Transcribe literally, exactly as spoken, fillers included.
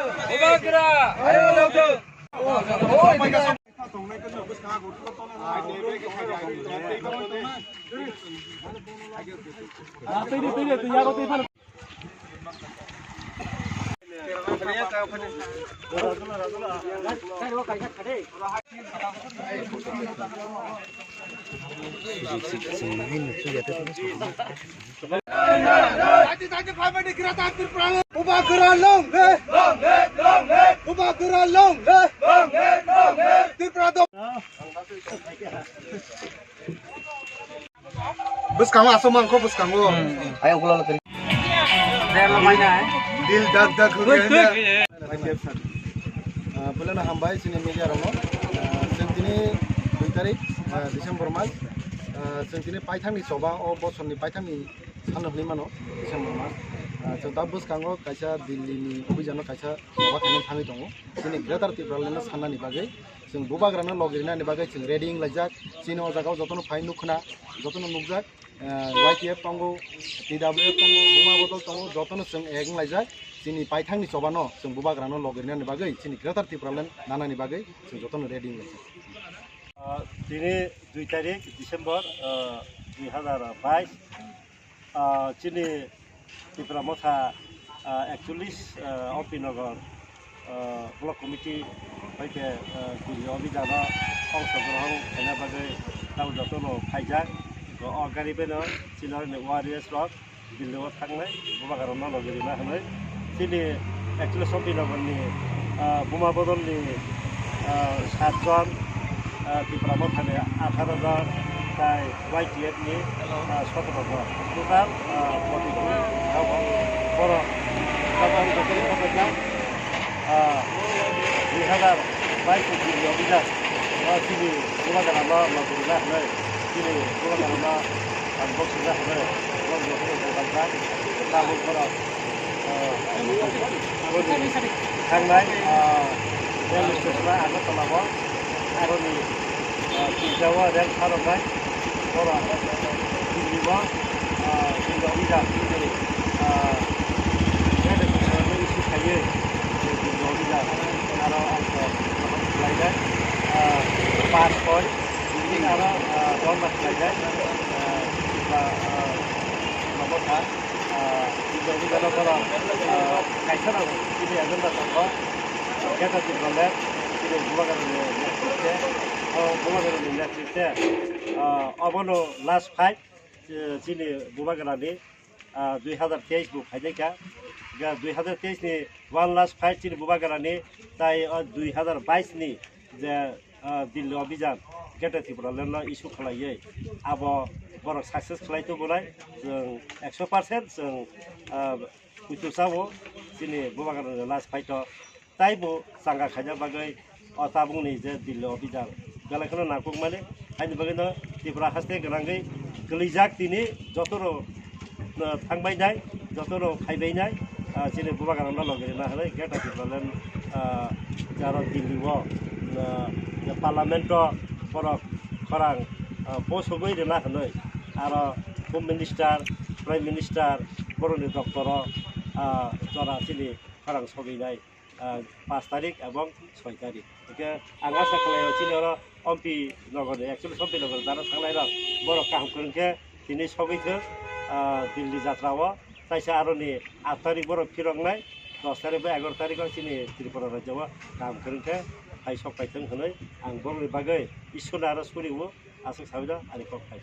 Bubagra! Bubagra long live! Bubagra long live! Tripura dong. Bwskango aswk mankho bwskango. Ayang ulo lo teri. Dil dak dak hugya na. Ah, belai no hambai chini media rokno. Ah, chwng tini dui tarik, ah, December mas. Ah, chwng tini paithangni choba o bosorni paithangni sano hwnwi mano December mas. Ah, chwng ta bwskango kaisa Delhi ni obhijano kaisa choba khainani thangwi tongo. Chini Greater Tipraland no sannani bagwi. Chwng bubagrano logi rinani bagwi chwng ready wnglaijak. Chini o jagao jotono phai nukkhna, jotono nukjak. Ah, Y T F tongo, T W F tongo, Buma Bodol tongo, jotono chwng ek wnglaijak. Chini paithangni chobano chwng bubagrano logi rinani bagwi, chini Greater Tipraland nanani bagwi chwng jotono ready wnglaijak. Ah, tini dui tarik December, ah, dui hazar bais. Ah, chini Tipra Motha, ah, ekchollis, ah, O P Nagar, ah, Block Committee bai khe, ah, Delhi obhijano ongshogrohon khaina bagwi tamo jotono phaijak. O gari beno chini warriors rok Delhi o thangnai, bubagrano logi rima hwnwi. Chini ekchollis O P Nagarni, ah, Buma Bodolni, ah, satjon, ah, Tipra Mothani atharo jon, tai Y T F ni, ah, sotoro jon. Total, ah, forty two tabok borok tabok ang jotono sabaijak, ah, dui hazar bais ni Delhi obhijano chini bubagrano logi rina hwnwi chini bubagrano ang boksina hwnwi borok jotono sabaijak. Tabuk borok, ah, thangnai, ah, railway station o Agartala o aroni, ah, tinta o rel saroknai borok Delhi o, ah, Delhi obhijano, ah, railway station o issue khaiwi Delhi obhijano aro ang khlainai, ah, pass point, bini aro, ah, ron ma khlainai, ah, ba, ah, mabo kha. Ah, Delhi obhijano borok, ah, kaisa rok chini agenda tongo, Greater Tipraland, chini bubagrani netrite, o bubagrani netrite, ah, obono last fight, eh, chini bubagrani, ah, dui hazar teis bo phaidai kha, ga dui hazar teis ni one last fight chini bubagrani, tai o dui hazar bais ni je, ah, Delhi obhijan Greater Tipraland no issue khlaiwi abo borok success khlai tubunai chwng ekso percent chwng, ah, kuitu chao chini bubagrani last fight o taibo changa khaina bagwi o tabukni je Delhi obhijan belai kheno nangkukmani, haini bagwino Tripura haste gwnangwi kwlijak tini jotono, ah, thangbainai, jotono phaibainai, ah, chini bubagrano logi rwna hwnwi Greater Tipraland, ah, jaro Delhi o, ah, parliament o borok khorang, ah, bosogwi rwna hwnwi aro Home Minister, Prime Minister borokni doktoro, ah, jora chini khorang sogwinai, ah, pash tarik ebong soi tarik. Hwnkhe ang asa khlaio chini oro O P Nagarni, actually O P Nagar jara thangnairok borok kaham kwrwng khe tini sogwi thwk, ah, Delhi jatra o. Taisa aroni aat tarik borok phiroknai, dos tarik bai egaroh tarik o chini Tripura rajya o kaham kwrwng khe phai sok paithwng hwnwi ang borokni bagwi Ishwarno aro suriwo aswk sawi da ani kok phai.